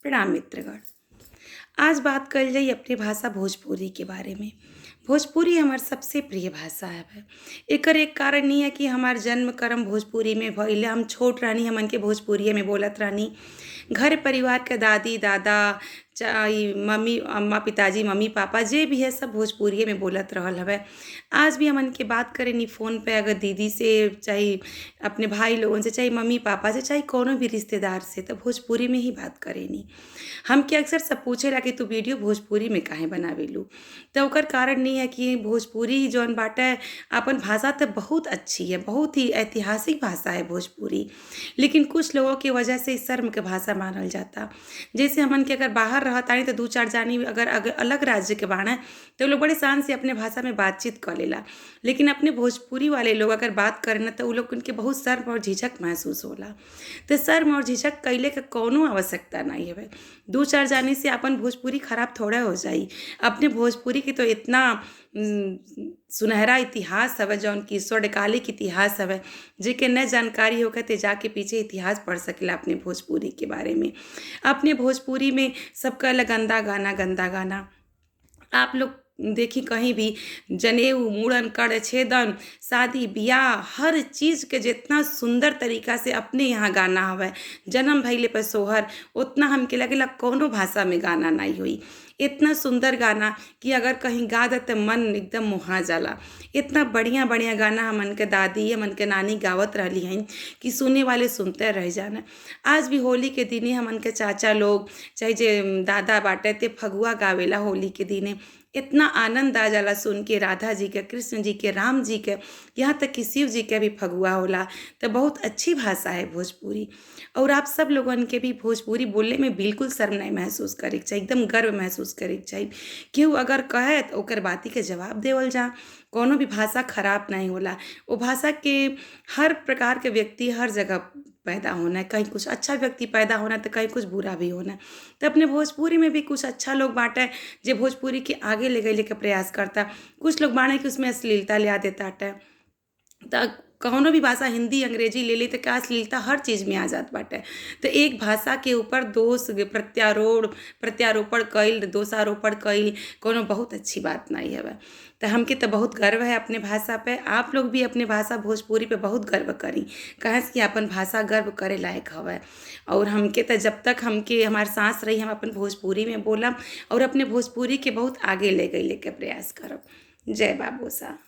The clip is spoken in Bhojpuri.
प्रणाम मित्रगण। आज बात कइल जाई अपने भाषा भोजपुरी के बारे में। भोजपुरी हमार सबसे प्रिय भाषा हवे। एकर एक कारण ई है कि हमार जन्म कर्म भोजपुरी में भइल। हम छोट रहनी, हमन के भोजपुरिये में बोलत रहनी। घर परिवार के दादी दादा चा ई मम्मी अम्मा पिताजी मम्मी पापा जे भी है सब भोजपुरिये में बोलत रहल हवे। आज भी हमन के बात करेनी फ़ोन पे अगर दीदी से, चाहे अपने भाई लोगन से, चाहे मम्मी पापा से, चाहे कौनो भी रिश्तेदार से, त भोजपुरी में ही बात करेनी। हमके अक्सर सब पूछेला कि तू वीडियो भोजपुरी में काहे बनावेलू? त ओकर कारण ई है कि भोजपुरी जौन बाटे आपन भाषा त बहुत अच्छी है, बहुत ही ऐतिहासिक भाषा है भोजपुरी। लेकिन कुछ लोगों के वजह से शर्म के भाषा मानल जाता। जैसे हमन के अगर बाहर रहतानी त दू चार जानी अगर अगर अलग राज्य के बाड़े त उ लोग बड़े शान से अपने भाषा में बातचीत क लेला। लेकिन अपने भोजपुरी वाले लोग अगर बात करें न त उ लोग उनके बहुत शर्म और झिझक महसूस होला। त शर्म और झिझक कइले के कौनो आवश्यकता नाही हवे। दू चार जानी से आपन भोजपुरी खराब थोड़े हो जाई। अपने भोजपुरी के तो इतना सुनहरा इतिहास हवे जौन कि स्वर्णकालिक इतिहास हवे, जेके न जानकारी होखे ते जाके पीछे इतिहास पढ़ सकेला अपने भोजपुरी के बारे में। अपने भोजपुरी में सब कहेला गंदा गाना, गंदा गाना। आप लोग देखी कहीं भी जनेऊ, मूड़न, कर्ण-छेदन, शादी बियाह हर चीज़ के जितना सुंदर तरीका से अपने यहाँ गाना हवे। जनम भइले पे सोहर उतना हमके लगेला कौनो भाषा में गाना नाही होई। इतना सुंदर गाना कि अगर कहीं गा दे त मन एकदम मोहा जाला। इतना बढ़िया बढ़िया गाना हमन के दादी, हमन के नानी गावत रहली हन कि सुने वाले सुनते रह जाना। आज भी होली के दिने हमन के चाचा लोग चाहे जे दादा बाटे ते फगुआ गावेला होली के दिने। इतना आनंद आ जाला सुन के राधा जी के, कृष्ण जी के, राम जी के, यहाँ तक कि शिव जी के भी फगुआ होला। त बहुत अच्छी भाषा है भोजपुरी। और आप सब लोगन के भी भोजपुरी बोले में बिल्कुल शर्म नहीं महसूस करे के चाही, एकदम गर्व महसूस करे के चाही। केहू अगर कहे त ओकर बाती के जवाब देवल जा। कौनो भी भाषा खराब नहीं होला। ओ भाषा के हर प्रकार के व्यक्ति हर जगह पैदा होना। कहीं कुछ अच्छा व्यक्ति पैदा होना त कहीं कुछ बुरा भी होना। त अपने भोजपुरी में भी कुछ अच्छा लोग बाटे जे भोजपुरी के आगे ले गइले के प्रयास करता। कुछ लोग बाड़े कि उसमें अश्लीलता लिया देताटे। त कौनो भी भाषा हिंदी अंग्रेजी ले ली त का अश्लीलता हर चीज़ में आ जात बाटे। त एक भाषा के ऊपर दोष प्रत्यारोढ़ प्रत्यारोपण कइल, दोषारोपण कइल कौनो बहुत अच्छी बात नहीं हवे। त हमके त बहुत गर्व है अपने भाषा पे। आप लोग भी अपने भाषा भोजपुरी पे बहुत गर्व करी, काहे से कि आपन भाषा गर्व करे लायक हवे। और हमके त जब तक हमके हमार साँस रही हम अपन भोजपुरी में बोलब और अपने भोजपुरी के बहुत आगे ले गइले के प्रयास करब। जय बाबूसा।